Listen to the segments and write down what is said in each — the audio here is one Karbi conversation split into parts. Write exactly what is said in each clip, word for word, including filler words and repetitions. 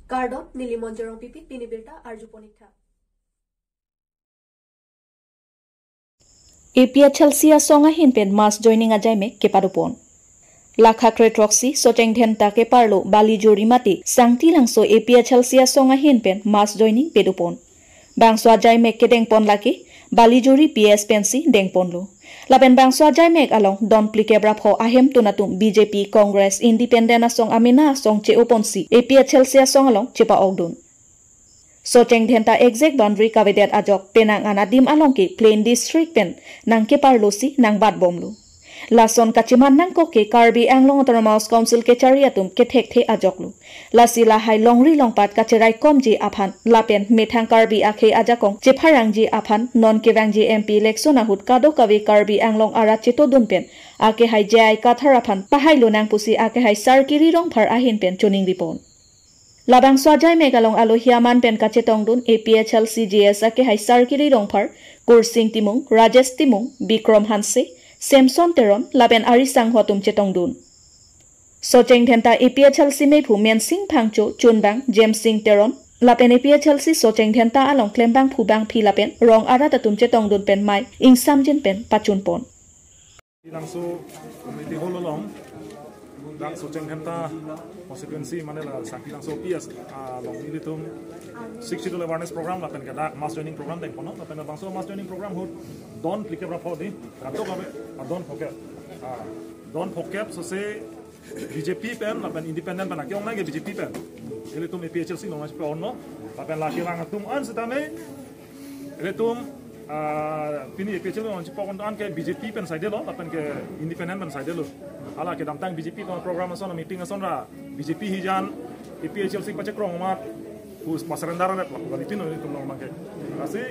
Kardom, neli Monjorong Pipi, pini birta arju ponik tha. A P H L C asong ahin pen mass joining ajaimek kepadopon. Lakha kre throksi Socheng Dhenta keparlo Balijuri mate Sangti Langso A P H L C asong ahin pen mass joining pedopon. Bangso ajaimek kedengpon lake Balijuri P S pensi dengponlo. Lapen bangso ajaimek along don phlikep ra pho ahemtun atum B J P, Congress, Independent asong amena asong che-oponsi A P H L C asong along chepa-okdun. Socheng Dhenta exact boundary kavedet ajok penang an adim along ke plain district pen nangkeparlosi nangbatbomlo. Lason kacheman nangkok ke Karbi Anglong Autonomous Council kechari atum kethekthe ajoklo. Lasi lahai longri longpat kacheraikomji aphan lapen methang Karbi akhei ajakong chepharangji aphan non kevangji M P election ahut kadokave Karbi Anglong arat chetodun pen akehai J I Kathar aphan pahailo nang pusi akehai Sarkiri Rongphar ahin pen choningripon. Labangso ajaimek along alohi aman pen kachetongdun A P H L C G S akehai Sarkiri Rongphar, Kursing Timung, Rajesh Timung, Bikrom Hanse, Samson Teron lapen ari sangho atum chetongdun. Socheng Dhenta A P H L C mephu Mensing Phangcho, chunbang James Singh Teron lapen A P H L C Socheng Dhenta along klembangphu bangphi lapen rong arat atum chetongdun pen mei ingsamjin pen pachunpon. Langso community hall along, dak Socheng Dhenta constituency mane la Sangti Langso P S along ilitum Sixth Schedule awareness program lapen ke dak mass joining program dengponlo, lapen labangso mass joining program ahut don phlikep ra pho di, kadokave, ah, don phokep. Ah, don phokep sose B J P pen lapen Independent pen, ake-ong nai ke B J P pen. Ilitum A P H L C along nangchepa-onlo, lapen lake lang atum an setame ilitum, ah, pini A P H L C along nangchepa-on an ke B J P pen saidelo, lapen ke Independent pen saidelo. Hala kedamtang B J P atum program ason, meeting ason ra B J P hijan A P H L C pachekrong amat, hus pasurrender ret lapu kalitin ilitum along abangke. Lasi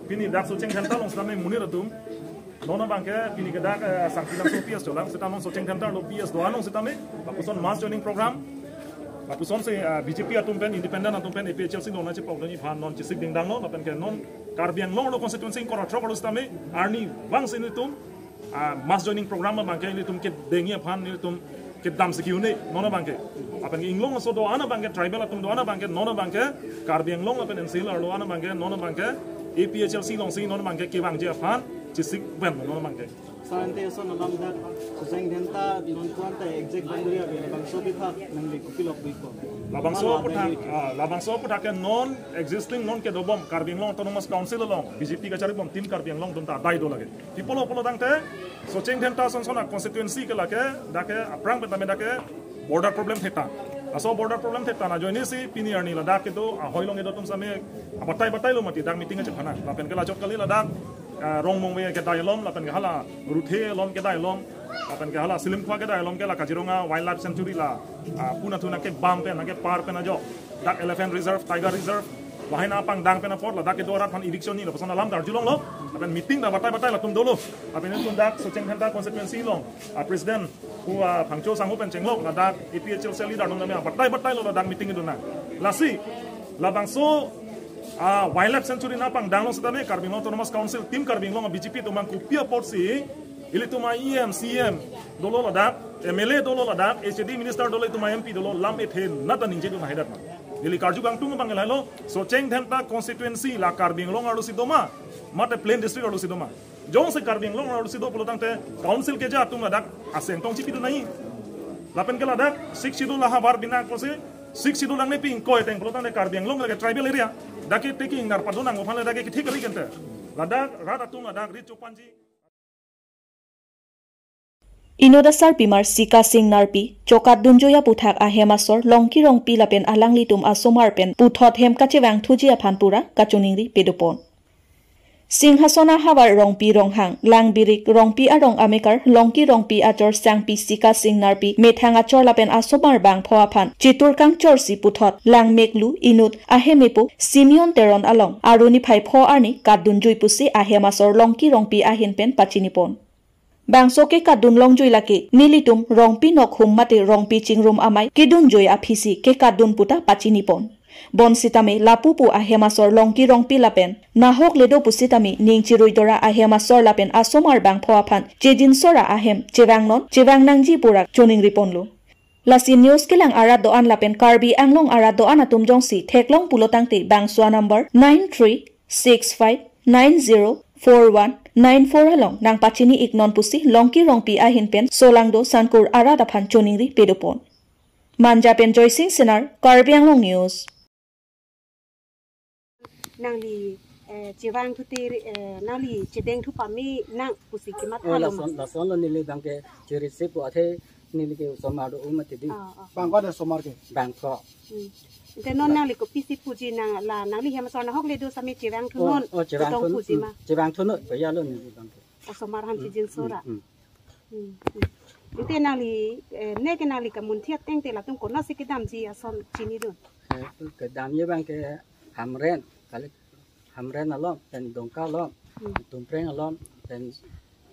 pini dak Socheng Dhenta along setame monit atum non abangke pini ke dak, eh, Sangti Langso P S cholang, seta non Socheng Dhenta arlo P S do-an along setame, lapuson mass joining program, lapusonsi, eh, B J P atum pen, Independent atum pen, A P H L C along nangchepa-okdunji aphan non chesik dingdanglo, lapen ke non Karbi Anglong arlo constituency ingkoi ra throk arlo setame arnivang si ilitum, ah, mass joining program abangke ilitum kedengji aphan ilitum kedamsi ke-un-e non abangke. Lapen ke inglong aso do-an abangke, tribal atum do-an abangke, non abangke Karbi Anglong lapen N C Hills arlo an abangke, non abangke A P H L C alongsi non abangke kevangji aphan chesik pen non abangke. Sir, ante ason alam dak Socheng Dhenta non kuan ta exact boundary ave, labangso aphuthak nangli kopilok bikpo? Labangso aphuthak, ah, labangso aphuthak ke non existing, non kedobom Karbi Anglong Autonomous Council along B J P kacharibom Team Karbi Anglong atum ta adai do lake. Pi apotlo pulotangte Socheng Dhenta asonson a constituency ke lake dak ke aphrang pen tame dak ke border problem thektang. Laso border problem thektang ajoinesi pini arni ladak kedo ahoi along kedo atum setame abatai batailo mati dak meeting kachephan nang. Lapen ke lachot kali ladak, ah, Rongmongve kedai along, lapen ke hala Ruthe along kedai along, lapen ke hala Silimkhua kedai along ke la Kaziranga Wildlife Sanctuary la, ah, puna thuna kebam pen, kepar pen ajok, dak Elephant Reserve, Tiger Reserve, lahai nangpangdang pen apot ladak kedo arat aphan eviction ni lapuson alam ta arjulonglo. Lapen meeting ta batai batai latum dolo. Lapen ilitum dak Socheng Dhenta constituency along, ah, President pu, ah, Phangcho sangho pen chenglok ladak A P H L C leader atum tame batai batailo ladak meeting kedo nang. Lasi labangso, ah, Wildlife Sanctuary nangpangdang along setame Karbi Anglong Autonomous Council, Team Karbi Anglong, B J P atum abang kopi apotsi ilitum a E M, C E M dolo ladak, M L A dolo ladak, H A D minister dolo, ilitum a M P dolo, lam ethe nata ningjedun haidat ma. Neli karju kangtung abang lahailo, Socheng Dhenta constituency la Karbi Anglong arlosi doma, mate plain district arlosi doma. Jongsi Karbi Anglong arlosi do pulotangte council keja atum ladak aseng tong chipidun nai. Lapen ke ladak Sixth Schedule ahavar binang apotsi Sixth Schedule nangne pi ingkoi ateng pulotangte Karbi Anglong lake tribal area. Dak ke taking nar padun nang aphan ladak ke kethik kali kente. Ladak rat atum ladak rit chopanji. Inut asarpimar Sika Sing Narpi chokatdunjui aphuthak ahem asor Longki Rongpi lapen alanglitum asomar pen puthot hem kachevangthuji aphan pura kachiningri pedopon. Singhason ahavar Rongpi Ronghang, Langbirik, Rongpi arong amekar, Longki Rongpi achor sangpi Sika Sing Narpi, methang achor lapen asomar bangpho aphan chetur kangchorsi puthot Langmeklu inut ahem epo Simeon Teron along Arni phai pho arni katdunjui pusi ahem asor Longki Rongpi ahin pen pachinipon. Bangso kekatdun longjui lake nelitum Rongpi nokhum mate Rongpi chingrum amei kedunjui aphisi kekatdun puta pachinipon. Bonsitame lapu pu ahem asor Longki Rongpi lapen nahok le do pusitame ning chirui dora ahem asor lapen asomar bangpho aphan chejin sora ahem chevangnon chevangnangji pura chiningriponlo. Lasi news kelang arat do-an lapen Karbi Anglong arat do-an atum jongsi theklong pulo tangte bangso a-number nine three six five nine zero four one nine four along nangpachini iknon pusi Longki Rongpi ahin pen solangdo sangkur arat aphan choningri pedopon. Manja pen Joysing Senar, Karbi Anglong News. Nangli, eh, chevang thu te, eh, nangli chedeng thu pame nang pusi kematha Oh, lo ma? Lason, lason lo neli bangke chiri se pu athe neli ke osomar do-o mati di. Ah, ah. Bangko ada osomar ke? Bangko. Hmm. Ante non nangli kopisi puji nang la nangli hem asor nahok le do sami chevang thu Oh, non oh, chevang kotong thu, puji hmm, ma? Chevang thu non, paya lo neli bangke. Osomar han Hmm, chijin sora. Hmm, hmm. Hmm, hmm. Ante nangli, eh, ne ke nangli kamun thiat teng te latum konatsi kedamji ason chinidun? Eh, kedamji bangke Hamren, kali Hamren along, pen Dongka along, Hmm. Tumpreng along, pen,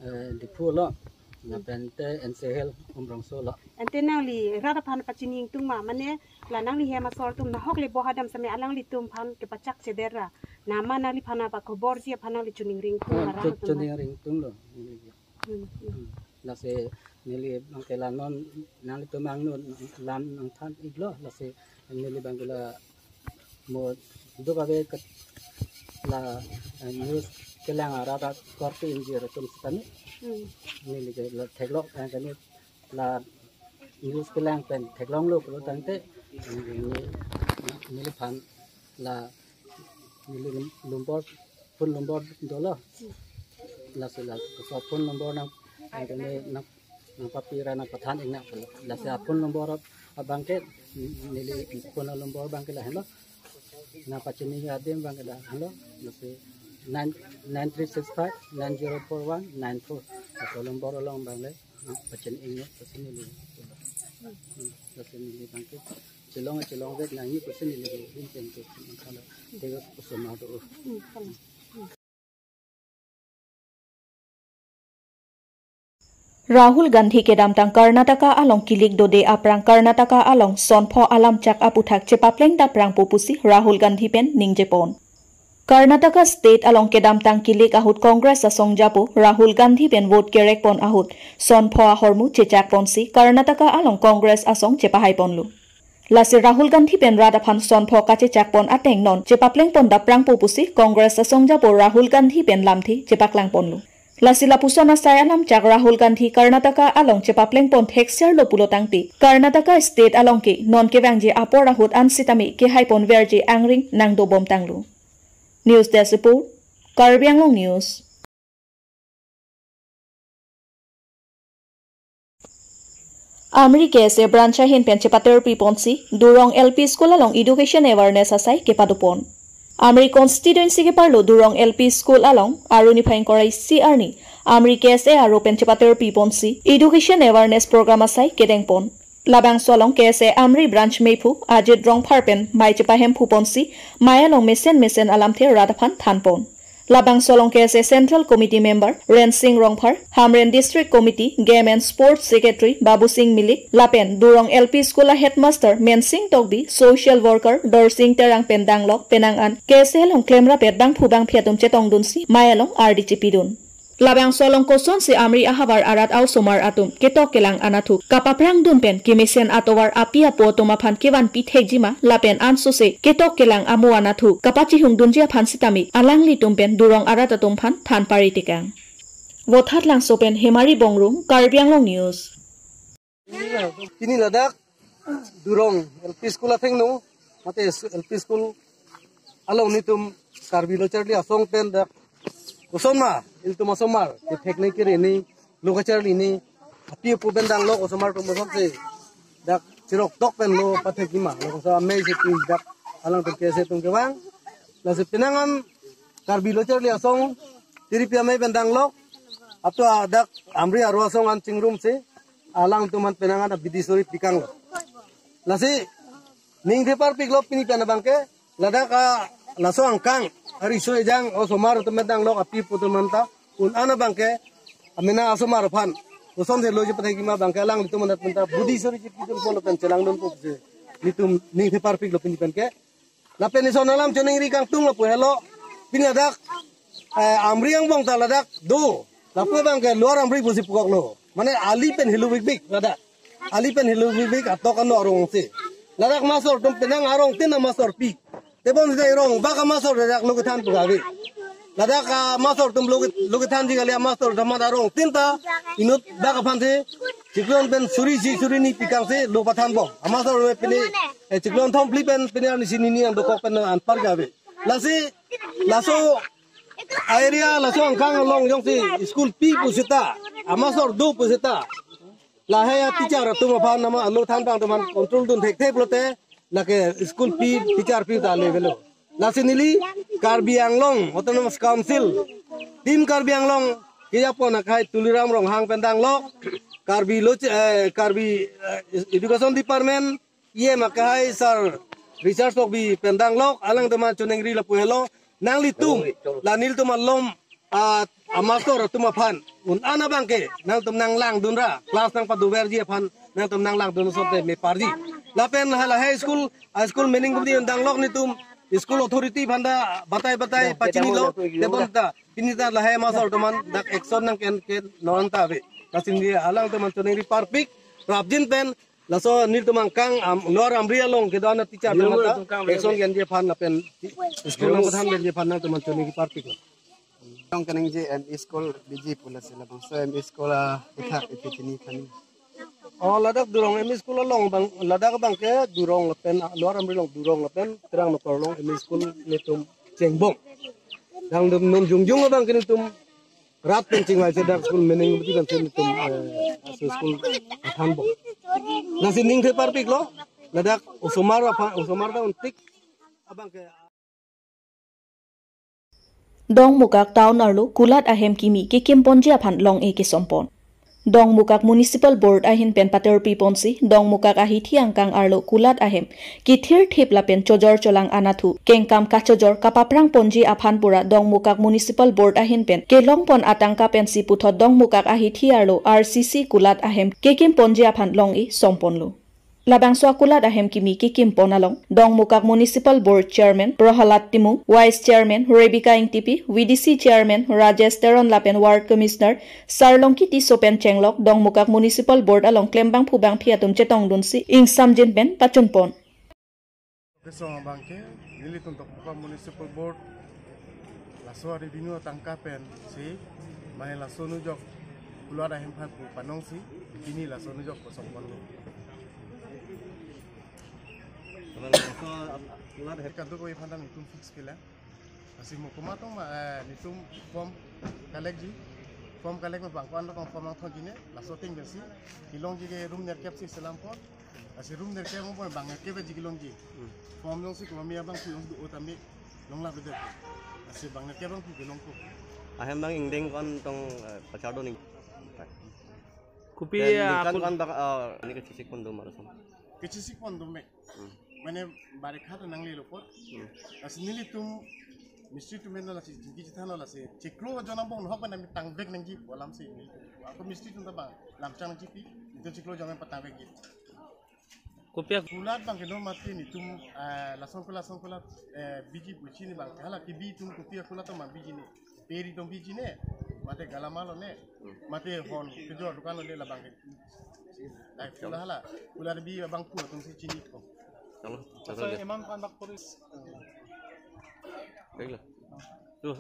eh, Diphu along, Hmm. lapen te N C Hill Umrongso along. Ante nangli rat aphan pachini ingtung ma, mane la nangli hem asor atum nahok le bo hadam sami alanglitum aphan kepachak chedera. Nama nangliphan apa khobor ji aphan nangli choningri ingtung Oh, arang cho-, atum ma? Choningri ingtung lo. Hmm, hmm. Hmm. Lasi neli bangke la non nanglitum angno lam nangthan iklo, lasi neli bangke la mo duk ave ke la, eh, news kelang arat akorte ingjir atum sitame. Hmm. Neli ke la theklong, eh, kani la news kelang pen theklonglo pulo tangte, neli, neliphan la neli num-, number, phone number dolo. Lasi la, so phone number nang, nang, nang, nangpapi ra nangpathan ik nang pulo. Lasi a-phone number abangke, neli phone number abangke lahenlo. Nangpachini adim abangke lahenlo. Lasi nine, nine three six five nine zero four one nine four. A-phone number along abang le nangpachini ik nang, lasi neli. Hmm, lasi neli abangke chelong, chelong vek nangji pusi neli hin pen ke nangkhala. Te osomar do. Rahul Gandhi kedamtang Karnataka along kilik dode aphrang Karnataka along sonpho alamchak aputhak chepapleng daprangpo pusi Rahul Gandhi pen ningjepon. Karnataka state along kedamtang kilik ahut Congress asong japo Rahul Gandhi pen vote kerekpon ahut sonpho ahormu chechakponsi Karnataka along Congress asong chepahaiponlo. Lasi Rahul Gandhi pen rat aphan sonpho kachechakpon ateng non chepaplengpon daprangpo pusi Congress asong japo Rahul Gandhi pen lamthe chepaklangponlo. Lasi lapuson asai alamchak Rahul Gandhi Karnataka along chepaplengpon thekserlo pulo tangte Karnataka state along ke non kevangji apor ahut an sitame kehaiponverji angring nangdobom tanglo. News Desk Report, Karbi Anglong News. Amri K S A branch ahin pen chepaterpiponsi Durong L P School along education awareness asai kepadopon. Amri constituency keparlo Durong L P School along aruni phai ingkoi ra isi arni Amri K S A aro pen chepaterpiponsi education awareness program asai kedengpon. Labangso along K S A Amri branch mephu Ajit Rongphar pen mei chepahemphuponsi mei along mesen mesen alamthe rat aphan thanpon. Labangso along K S A Central Committee Member Rensing Rongphar, Hamren District Committee Game and Sports Secretary Babusing Milik, lapen Durong L P School a Headmaster Mensing Tokbi, Social Worker Dorsing Terang pen danglok penang an K S A along klemrapet bangphu bangphi atum chetongdunsi mei along ardi chepidun. Labangso along kosonsi Amri ahavar arat a-osomar atum ketok kelang anatthu kapaphrangdun pen kemesen atovar api apo atum aphan kevanpi thekjima lapen ansose ketok kelang amo anatthu kapachihungdunji aphan sitame alanglitum pen Durong arat atum aphan than paritekang. Vothatlangso pen Hemari Bongrung, Karbi Anglong News. Pini ladak Durong L P School athengno, mate L P School along nitum Karbi Lo Charli Asong pen dak kosonma ilitum asomar kethek ni kere ni lo kacharli ni api apo pen danglok osomar atum osomse dak chirok tok pen lo pathekjima lo koso amei si pi dak alangtum K S A atum kevang. Lasi penang an Karbi Lo Charli Asong tiripi amei pen danglok, ato dak Amri aro asong an chingrumsi alangtum an penang an abidi suri pikanglo. Lasi ning theparpiklo pini pen abangke ladak a laso angkang ariso ejang osomar atum pen danglok api apo atum anta un an abangke amena asomar aphan kosonse loji pathekjima abangke alanglitum an anta bidi suri chipidunpo lapen chelangdunpo pusi nitum ning theparpiklo pini penke. Lapen ison alam choningri kangtung lapu helo. Pini ladak, eh, Amri angbong ta ladak do. Lapu abangke Lower Amri pusi pukoklo. Mane ali pen helo bikbik ladak. Ali pen helo bibik atok ano arong si. Ladak masor atum penang arong tin amasor pi. Tebon sida irong bak amasor ladak lo kethan pu kave. Ladak amasor atum lo ket-, lo kethanji kali, amasor damat arong tin ta inut bak aphan si. Chiklo pen suri isi suri hini pikang si lo pathan bom. Amasor me pini, eh, chiklo thom phli pen pini arni si hini ang dokok pen anpar kave. Lasi, laso area laso angkang along jongsi school pi pusita, amasor do pusita, lahai ateacher atum aphan nama alo than pang teman control dun thekthe pulote, lake school pi teacher pi ta le velo. Lasi neli Karbi Anglong Autonomous Council, Team Karbi Anglong, kejapon akhai Tuliram Ronghang pen danglok, Karbi lo, eh, Karbi, eh, Education Department, E M akhai Sir Richard Sokbi pen danglok, alang teman choningri lapu helo, nanglitum, la nelitum alom, ah, amasor atum aphan un-an abangke nangtum nanglang dunra, class nangpadoverji aphan nangtum nanglang dun sote me parji. Lapen hala high school, high school mening budi un danglok netum, school authority aphan ta batai batai pachinilo, tebon ta pini ta lahai amasor teman dak action nangken ken non ta ave. Lasi neli alang teman choningri parpik, rapjin pen, laso nelitum angkang, am, Lower Amri along kedo-an ateacher teman ta action kenji aphan lapen school nangpathan kenji aphan nangtum choningri parpik. Tong keningje M E school biji pula sila bangso M E school, ah, ithak iti chini thani. Oh, ladak Durong M E school along bang, ladak abangke Durong lapen, ah, Lower Amri along Durong lapen Terang Nokor along M E school netum chengbong. Dang dum num jungjung abangke netum rat pen chingvai si dak school mening budi pen si netum, eh, aso school athan bom. Lasi ning the parpik lo, ladak osomar aphan, osomar ta untik abangke. Dongmukak town arlo kulat ahem kimi kekim ponji aphan long-e kesompon. Dongmukak Municipal Board ahin pen paterpi ponsi Dongmukak ahithi angkang arlo kulat ahem kethirthip lapen chojor cholang anatthu kengkam kachojor kapaprang ponji aphan pura Dongmukak Municipal Board ahin pen kelong pon atangka pensi puthot Dongmukak ahithi arlo R C C kulat ahem kekim ponji aphan long-e somponlo. Labangso akulat ahem kimi kekim pon along Dongmukak Municipal Board Chairman Prohalad Timung, Vice Chairman Rebecca Ingtipi, V D C Chairman Rajesh Teron lapen Ward Commissioner Sarlongki Tisso pen chenglok Dongmukak Municipal Board along klembangphu bangphi atum chetongdunsi ingsamjin pen pachun pon. Kesong abangke, nelitum Dongmukak Municipal Board, laso revenue atangka pensi, mai laso nujok, kulat ahem aphan pu panongsi, pini laso nujok kosong ponlo. Kalau laso ap-, kulat ahem kaduk koi pandang itum fix kila. Lasi mo komat tong ma, eh, netum form collect ji, form collect ma bang ko-an tong form nangthon ji ne, laso ting pensi, kelongji ke room nerkep si selam pon, lasi room nerkep mo pon bang nerkep ji kelongji. Hmm. Form jongsi komat abangphu jongsi do-o tame longlap bedet. Lasi bang nerkep abangphu kelong ko. Ahem bang ingdeng ko-an tong, eh, pachar do ning. Kopi, dan ah, ningkan pun ko-an bak, eh, ini kechisik pon do ma lason. Kechisik pon do me. Hmm. Mane barikha ta nanglelo apot. Hmm. Lasi nelitum mistri atum pen lasi jingki chethanlo lasi chiklo jon angbong nohok pen nami tangvek nangji pu alam si nelitum. Ako mistri atum ta bang lamchang nangji pi, netum chiklo jon pen patangvekji. Kopi ak- Kulat bang kedo mati netum, eh, lason kulat, lason kulat, eh, biji buchi ni bang. Hala kebi atum kopi akulat atum bang biji ni. Peri atum biji ni. Mate galamalo ni. Mate hon kejor dukan lo ni labang ke. Dai pula hala. Pula bi abangphu atum si chini ko. Chalo, chalo. So, chalo. Eman ko-an bak poris. Baiklah. Terus,